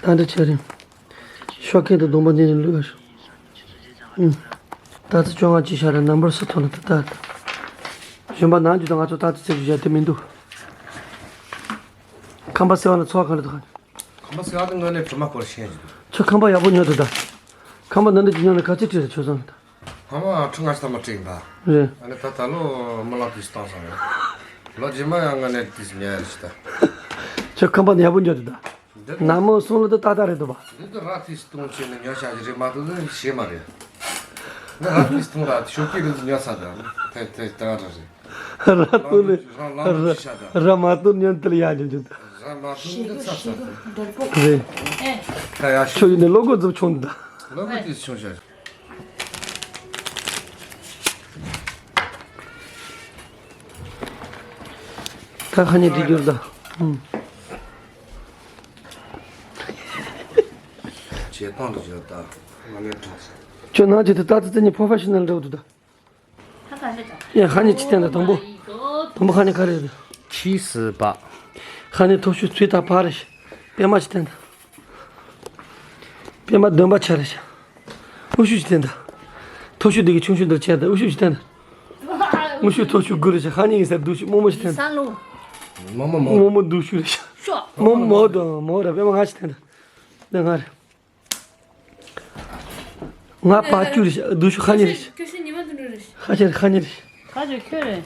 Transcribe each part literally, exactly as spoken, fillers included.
ཨ་འདྲ་བྱས་རེད། ཤོག་ཁེ་དང་སྡོང་པོ་འདི་ནས་བླུགས་ཡ་ཤོག་ཨུམ། ད་ཚོད་བཅོ་ལྔ་ཅིག་བཞག་ར་ནམ་བར་སུ་ཐོན་ལ་ད་ད། གཞན་པ་ནང་རྒྱུ་དང་ང་ཚོ་ད་ཚོད་ཚེག་རྒྱུ་བཞག་དེ་མི་འདུག་ཁམས་པ་སེ་བ་ལ་ཚོགས་ག་ལ་འདུག་ཁམས་པ་སེ་བ་དང་ང་ནས་དྲི་མ་སྐོར་ཤེས་ཀྱི་འདུག་ཁྱོད་ཁམས་པ་ཡག་པོ་ཉོས་འདུག་ད། ཁམས་པ་འདི་འདྲ་ཅིག་ཉོས་ན་ག་ཚོད་ཁྲིད་རེད་ཆོས་བཟང་ད། ཁམས་པ་ཁྲི་ལྔ་ཙམ་མ་ཁྲིད་ཡིན་པ། རེད། ཨ་ནི་ད་ད་ལོ་མི་ལག་དུས་སུ་བཏང་སོང་རེད། ལོ་རྗེས་མ་ཡང་ང་ནས་དུས་སུ་ཉོ་ཡ་རེད་ད། ཁྱོད་ཁམས་པ་ཡག་པོ་ཉོས་འདུག་ད། འདི་ནང་མོ་སོང་ལ་ད་ཏག་ཏག་རེད་འདུག་པ། འདི་ད་ར་ཏིས་གཏོང་བྱས་ནས་ཉོ་བྱ་གི་རེད་མ་གཏོགས་ད་ཞེ་མ་རེད། འདི་ར་ཏིས་གཏོང་ར་ཤོག་གི་རེད་ཉོ་ས་ད་དེ་དེ་ད་ར་རེད། ར་གཏོང་ནས་རང་ལམ་ར་ཤ་ད། ར་མ་གཏོང་ཉོན་དེ་ལ་ཡ་ཉོ་རྒྱུ་ད། ར་མ་གཏོང་ནས་ཚ་ཚ་ད། རེད། ད་ཡ་ཤོག་ཡིན་ནས་བློ་སྒོ་འཛུབ་ཆུང་ད། ལོ་ག་དུས་བྱུང་ཤག་ད་ཁ་ཉེ་དེ་འགྱུར་ད། ཨུམ། བྱེད་སྟངས་དུ་བྱེད་ད། ང་ནས་དྲངས་སོང་། ཁྱོད་ནང་གི་དེ་ད་ཙི་ཙི་ནི་པོ་ཧྥེ་ཤི་ནལ་འདྲ་བོ་འདུག་ད། ཡ་ཁ་ཉེ་ཅི་བསྟན་ད་དང་པོ། དང་པོ་ཁ་ཉེ་ག་རེ་རེད། ཁྱི་སི་པ། ཁ་ནས་ཐོ་ཤུ་ཚུལ་ད་པ་རེ་ཤི། པད་མ་ཅི་བསྟན་ད། པད་མ་བདུན་པ་ཆ་རེ་ཤི། ཨུ་ཤུ་ཅི་བསྟན་ད། ཐོ་ཤུ་འདི་གི་ཆུང་ཤུ་འདིར་ཆེ་ད་ཨུ་ཤུ་ཅི་བསྟན་ད། ཨུ་ཤུ་ཐོ་ཤུ་དགུ་རེ་ཤི། ཁ་ནས་ཡིན་ས་བསྡུ་ཤུ་རྨོ་མོ་ཅི་བསྟན་ད། ས་ལུ། རྨོ་མོ་མོ། རྨོ་མོ་བསྡུ་ཤུ་རེ་ཤི། ཤོ། རྨོ་མོ་མོ་དང་མོ་ར་པད་མ་ང་ཅི་བསྟན་ད། འདི་ང་རེད། ང་པ་ཅུ་རེད་ཤག་བསྡུ་ཤུ་ཁ་ཉེ་རེད་ཤག་ཁྱོད་ཤི་ཉི་མ་དུ་འགྲོ་རེད་ཤག་ཁ་ཤས་ཁ་ཉེ་རེད་ཤག་ཁ་ཅིག་ཁྱོད་རེད།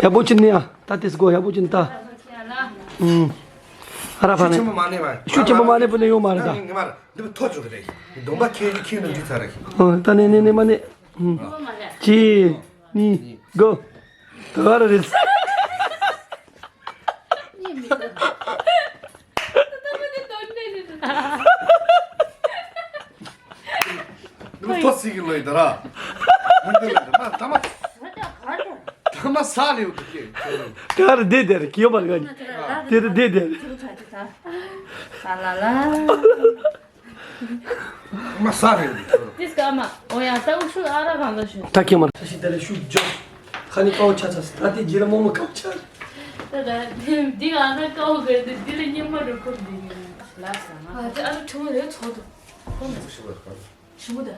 ཡག་པོ་ཅི་ནི་ཡ། ད་དེ་སྒོ་ཡག་པོ་ཅི་ནི་ད། ཨུམ། ཨ་ར་ཕ་ནི། ཤུགས་ཆེན་པོ་མ་ནི་བ། ཤུགས་ཆེན་པོ་མ་ནི་བུ་ནི་ཡོང་མ་རེད་ད། ངེས་མ་རེད། འདི་བུ་ཐོ་ཅུ་རེད། སྡོམ་པ་ཁྱེད་ཀྱི་ཁྱེད་ནི་འདི་ཚ་རེད། ཨུམ། ད་ནི་ནི་ནི་མ་ནི། ཨུམ། གཅིག་གཉིས་གོ། ད་ག་རེ་རེད། ནུ་ཐོ་སི་གི་ལོས་ད་ར། མི་འདུག་ལ་ད་མ་ད་མ། ད་མ་ས་ལེའུ་འདུག་གེ། ག་རེ་བསྡད་དེ་རེད་གི་ཡོད་པ་རེད་ག་ནི། དེ་རེད་བསྡད་དེ་རེད། ས་ལ་ལ། མ་ས་རེད། དེ་སྐར་མ། འོ་ཡང་ད་འུ་ཤུ་ཨ་ར་གང་ལ་ཤུ། ད་ཁྱེད་མ་ད་ཤི་ད་རེ་ཤུ་ཇོ། ཁ་ནི་ཀའོ་ཆ་ཆ་ད་དེ་རྗེས་ལ་རྨོ་མོ་ཀའོ་ཆ། ད་ད་འདི་ང་ད་ཀའོ་ག་དེ་འདི་ལ་སྙན་མ་རུ་ཁུར་འདི་ལབ་ས་ན། ཨ་དེ་ཨ་ར་ཆུང་མ་རེད་ཚོགས་དུ། ཁོང་ཆུང་མ་ད།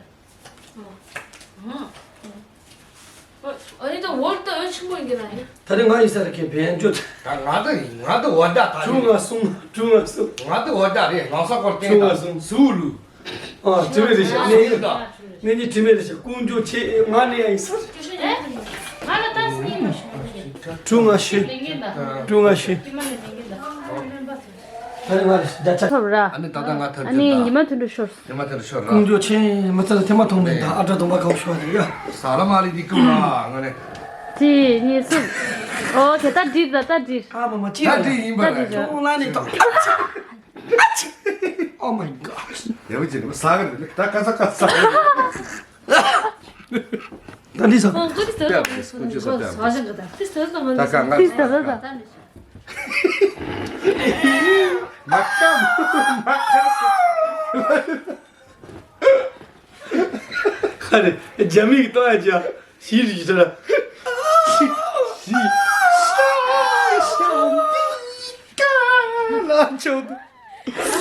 ཨ་ནི་ད་འོར་ད་འོ་ཆུང་མ་འགི་ན་ཡིན། ད་རེ་ང་ཡི་ས་རེ་ཁེ་བན་ཇོ། ད་ང་ད་ང་ད་འོ་ད་ད། ཀྲུང་ང་སུང་ཀྲུང་ང་སུང་། ང་ད་འོ་ད་རེད་ལང་ས་སྐོར་ཏེ་ཀྲུང་ང་སུང་སུ་ལུ། ཨ་དྲི་མེད་རེད་ཤག་ནས་ཡིན་ད། ནས་ནི་དྲི་མེད་རེད་ཤག་ཀུང་ཇོ་ཆེ་ང་ནས་ཡིན་ས། ང་ལ་ཏང་སི་ཉིན་མ་ཞུ། ཀྲུང་ང་ཤི། ལེ་ངེ་ད། ཀྲུང་ང་ཤི། ཀི་མ་ནི་ལེ་ངེ་ད། ད་ནི་ང་རེད་ཤག་བརྒྱ་ཆ། ཐོབ་ར། ཨ་ནི་ད་ད་ང་ཐབས་ཨ་ནི་ཉི་མ་དུད་འགྲོ་ཤོར། ཉི་མ་དུད་འགྲོ་ཤོར་ར། ཀུང་ཇོ་ཆེ་མི་ཚེ་ལ་ཐེངས་མ་མཐོང་མེད་ད། ཨ་དྲ་གདོང་པ་གང་ཤོར་རེད་ཡ། ས་ལ་མ་རེད་འདི་ཀུ་ལ་ང་ནས། གཅིག་གཉིས་གསུམ། ཨོ་ཁེ་ད་འགྲིག་ད་ད་འགྲིག་ཨ་མ་མ་ཅི་ད་འགྲིག་ཡིན་པ་ད་རེད། འགྲིག་ཅོང་ལ་ནི་ད། Oh my god. ཡ་བུ་ཅི་ནི་ས་ག་རེད་ད་ཀ་ས་ཀ་ས། ད་འདི་ས། ཨོ་ཀུ་ཅི་ས་ད་ཀུ་ཅི་ས་ད། ད་ཀ་ང་ཏིས་ད་ད་ད། མ་ཀ་མ་ཀ། ཁ་རེ་རྒྱ་མིག་གཏོང་ཡ་ཅི་ཡ་ཤི་རི་ཤི་ར། ཤི་ཤི་ཤི་ལ་ཆོག་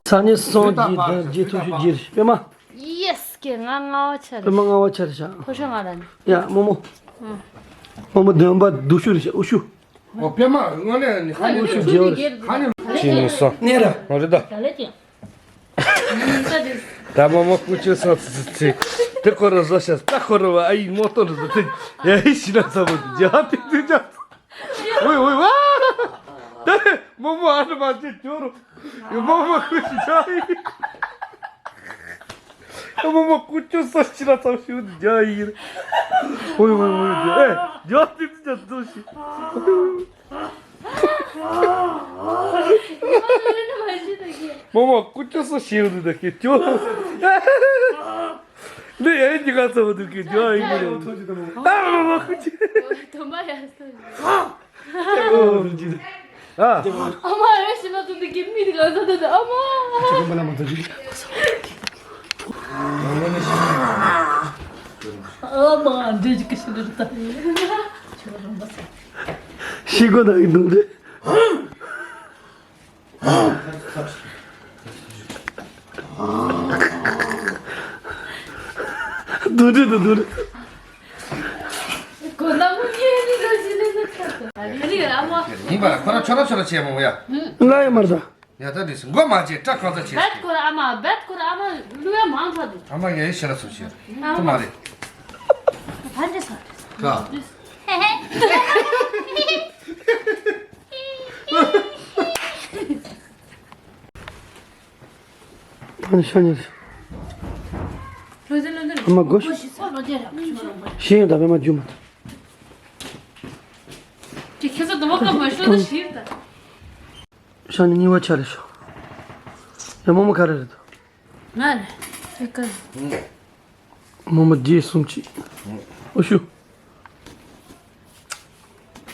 ས་ནི་སོང་ཇི་ད་ཇི་ཐུ་ཤུ་ཇི་རི་པེ་མ། ཡེ་སི་ཀེ་ང་ལྔ་བ་ཆ་པེ་མ་རེད། ལྔ་བ་ཆ་རེད་ཤག་ཕོ་ཤ་ང་ར་ནི། ཡ་རྨོ་མོ། རྨོ་མོ་བདུན་པ་བསྡུ་ཤུ་རེད་ཤག་ཨུ་ཤུ། ཨོ་པེ་མ་དངོས་གནས་ནི་ཧ་ནི་ཨུ་ཤུ་ཇི་ཡོ་རེད། ཧ་ནི་ཅི་ནི་སོང་ནེ་ར། ང་རེད་ད། ད་ལེ་ཅི། ད་རྨོ་མོ་ཀུ་ཅོ་སོང་ཚི་ཚི་ཚི། དེ་ཁོ་ར་བཟོ་ཤ་ད་ཁོ་ར་བ་ཨ་ཡི་མོ་ཏོ་ར་བཟོ་དེ་ཡ་ཧི་ཤི་ན་ཚ་བོ་དེ་ཇ་ཏི་ཏི་ཇ། ཝེ་ཝེ་ཝ། ད་རྨོ་མོ་ཨ་ནི་མ་ཅི་ཅོ་རུ། ཡ་རྨོ་མོ་ཀུ་ཅོ་ཇ་ཡི། ཡ་རྨོ་མོ་ཀུ་ཅོ་སོང་ཤི་ན་ཚ་བོ་ཤི་བོ་དེ་ཇ་ཡི། ཝེ་ཝེ་ཝེ་ཝེ་ཨེ་ཇ་ཏི་ཏི་ཇ་ཏོ་ཤི། རྨོ་མོ་ཀུ་ཅོ་སོང་ཤི་བོ་དེ་ད་ཁེ་ཅོ། ནི་ཡ་ཡིན་གྱི་ག་ཚོད་འདུག་གི་ཇོ་ཡིན་གྱི་རེད། ཨ་རོ་རོ་ཁུ་ཅི། དོན་པ་ཡ་སོ་ཡིན། ཨོ་རུ་ཅི། ཨ། ཨ་མ་རེ་ཞི་ན་ཏུ་འདི་གི་མི་དེ་ག་ཚོད་འདུག་ཨ་མ། ཅི་གོ་མ་ན་མ་ཏུ་ཅི། ཨ་མ་འདི་ཅི་གི་ཞི་ལུ་ཏ། ཤི་གོ་ན་ཡིན་འདུག་འདི། ཨ། དུ་དུ་དུ་དུ། གོ་ན་མོ་ཉེ་ནི་ར་ཞི་ནི་ནི་ཁ་ཏོ། ཨ་ནི་ཨ་མ། ཡིན་པ་ལ་ཁོ་རང་ཆོ་ར་ཆོ་ར་བྱེད་མོ་ཡ། ང་ཡི་མར་ད། ཡ་ད་འདི་སུ་མགོ་མ་བྱེད་སྐྲ་གང་ཚ་བྱེད། བེད་ཁོ་ར་ཨ་མ་བེད་ཁོ་ར་ཨ་མ་ལུ་ཡ་མང་ཚ་དུ། ཨ་མ་ཡ་ཡི་ཤེ་ལ་སུ་བྱེད། ཨ་ཁོ་མ་མ་རེད། ཕན་ཅེ་ས། ཀ། ཕན་ཤ་ཉེར། ལོ་ཟེར་ལོ་ཟེར། ཨ་མ་དགོས་ཤིག་ཨོ་ལོ་ཟེར་ར། ཤེས་ཡོང་ད་བས་མ་རྒྱུ་མ། ཅི་ཁྱེད་ཚོ་དུ་བ་ཀ་མ་ཤོད་ད་ཤིག་ད། ཤ་ཉེ་གཉིས་པ་ཆ་རེ་ཤོག་ཡ་མོ་མོ་ག་རེ་རེད་དོ། ང་རེད། ཨེ་ཀ། མོ་མོ་བརྒྱད་གསུམ་གཅིག་ཨོ་ཤུ།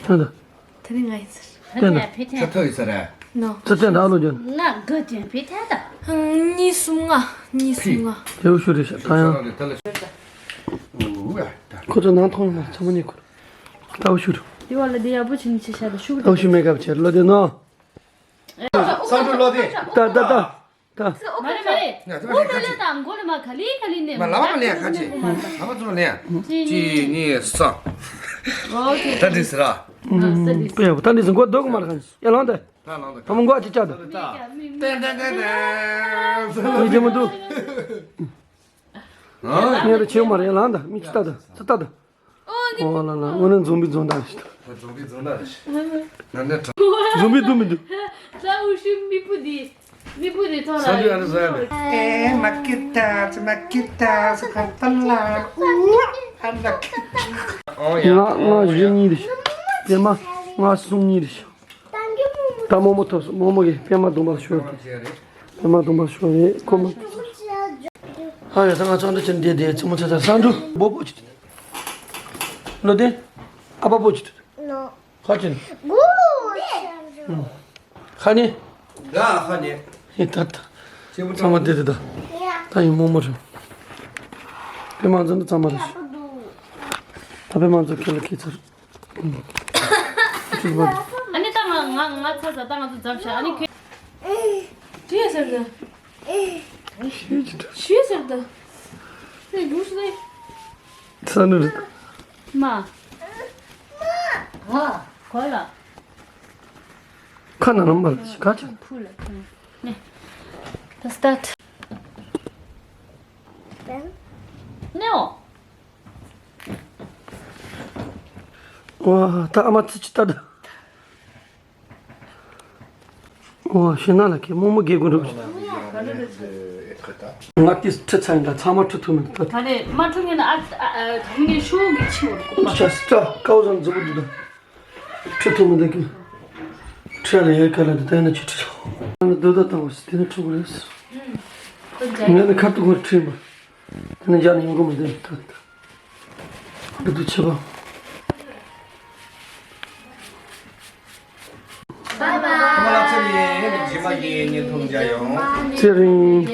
ད་ད། དེ་རིང་ང་ཡིན་ཟེར། ད་ད། ཕེ་ཐལ། ཚ་ཐོ་ཡི་ས་ར། ནོ། ཚ་ཐལ་ད་ཨ་ལོ་ཅན། ང་དགའ་ཅན་ཕེ་ཐལ་ད། གཉིས་གསུམ་ལྔ། གཉིས་གསུམ་ལྔ། དེ་ཨོ་ཤུ་རེད་ཤག་ད་ཡང་། ཁོ་ཚོ་ནང་ཐོང་ཡོང་ན་ཚང་མ་ཉེ་ཁུར། ད་ཨོ་ཤུ་རུ། དེ་བ་ལ་དེ་ཡག་པོ་བྱིན་ཆེ་ཤ་ད་ཤུ་གུ་ད། ཨོ་ཤུ་མེ་ཀབ་ཆེར་ལོ་དེ་ནོ། སང་ཀྲུ་ལོ་དེ། ད་ད་ད། ད། མ་རེད་མ་རེད། ང་ཚོ་ལ་ཁ་ཅིག་མགོ་ལ་མ་ག་ལི་ག་ལི་ནས་མ་ལ་བ་ལ་ཡ་ཁ་ཅིག་ལ་བ་ཚོ་ལ་ཡ། གཅིག་གཉིས་གསུམ། ཨོ་ཁེ། ད་འདི་ཟེར་ར། ཨ་ས་འདི་ཟེར། པས་ད་འདི་ཟེར་མགོ་རྡོག་མ་རེད་ཁ་ཅིག་ཡ་ལང་ད། ད་ལང་ད། ད་མ་མགོ་ཨ་ཅིག་བཅག་ད། ཏན་ཏན་ཏན་ཏན། མི་རྒྱ་མ་འདུག་ངས་ར་ཆེ་མ་རེད་ལང་ད་མི་ཅི་ད་ད་ཚ་ད་ད། ཨོ་ལ་ལ་ཨོ་ན་འཛོམས་པའི་འཛོམས་ད་རེད། འཛོམས་པའི་འཛོམས་ད་རེད། ན་ནས་འཛོམས་པའི་འཛོམས་མི་འདུག་ད་ཨུ་ཤུ་མི་བུ་འདི། མི་བུ་འདི་ཐོག་ལ། ས་འདི་ཨ་ནི་ཟ་ནི། ཨེ་མ་ཀི་ཏ་ཙི་མ་ཀི་ཏ་ཙི་ཁ་པ་ལ་ཨུ་ཨ་མ་ཀི་ཏ། ང་ང་བཞི་གཉིས་རེད། པད་མ་ང་གསུམ་གཉིས་རེད། ད་རྨོ་མོ་ཐོབ་སོང་། རྨོ་མོ་གིས་པད་མ་གདོང་པར་ཤོར་ཏེ། པད་མ་གདོང་པར་ཤོར་རེད་ཁོ་མོ། ཧ་ཡ་ད་ང་ཚོ་འདྲ་ཅན་བསྡད་བསྡད་རྩེད་མོ་རྩེ་ཚར་སང་འགྲོ། སྦོ་སྦོ་ཅི་ཐུབ། ལོ་དེ་ཨ་ཕ་སྦོ་ཅི་ཐུབ། ནོ། ཁ་ཅན། ཁ་ནི། ཡ་ཁ་ནི། ཧི་ད་ད། ཚང་མ་བསྡད་དེ་ད། ད་ཡིན་རྨོ་མོ་རེད། པད་མ་ཚོ་འདི་ཚང་མ་རེད། ད་པད་མ་ཚོ་ཁྱེད་ལ་ཁྱེད་ཚར། ཨ་ནི་ད་ང་ང་ང་ཚ་ཚ་ད་ང་ཚོ་འཛོམས་ཤག་ཨ་ནི་ཁྱོད། ཅི་ཡ་ཟེར་ད། ཤེས་ཀྱི་འདྲ། ཤེས་ཟེར་ད། ནི་རྒྱུགས་སུ་ནི། ས་ནུ་རེད། མ། ཧ་གོ་ལ། ཁ་ན་ནམ་པར་ག་ཅི། ཕུ་ལ་ཁུ་ནི། ད་སི་ཊཱཊ། ནེའོ། ཝ་ད་ཨ་མ་ཙི་ཅི་ལྟ་ད། ཨོ་ཤེས་ན་ལ་ཁེ་རྨོ་མོ་དགེ་དགུ་འགྲུབ། ང་དེ་ཁྲི་ཚང་འདྲ་ཚང་མ་ཁྲི་ཐུབ་མིན་ད། ད་ལས་མ་ཁྲི་ངན་ཨ་ཨ་ད་ངན་ཤུགས་ཀྱི་ཆེ་བར་ཀོ་པ། ཤ་སི་ཏྲ་ཀའོ་ཟམ་འཛུགས་འདུག་ད། ཁྲི་ཐུབ་མིན་ད་ཀི། ཁྲི་ལ་ཡར་ཁ་ལ་འདི་ད་ཡིན་ན་ཆི་ཁྲི་ལ། ང་ལ་སྡོད་ད་བཏང་བ་སི་དེ་ནི་ཁྲི་གུ་རེད། ངས་ནི་ཁ་ཐུག་གུ་ཁྲི་མ། དེ་ནི་འཇག་ནི་ཡོང་གི་མི་འདུག་ད། འདི་དུ་ཆེ་བ། ཁོ་མ་ལ་ཚེ་རིང་ཡིན་ནི་རྗེས་མ་ཡིན་ནི་མཐོང་རྒྱ་ཡོང་། ཚེ་རིང་།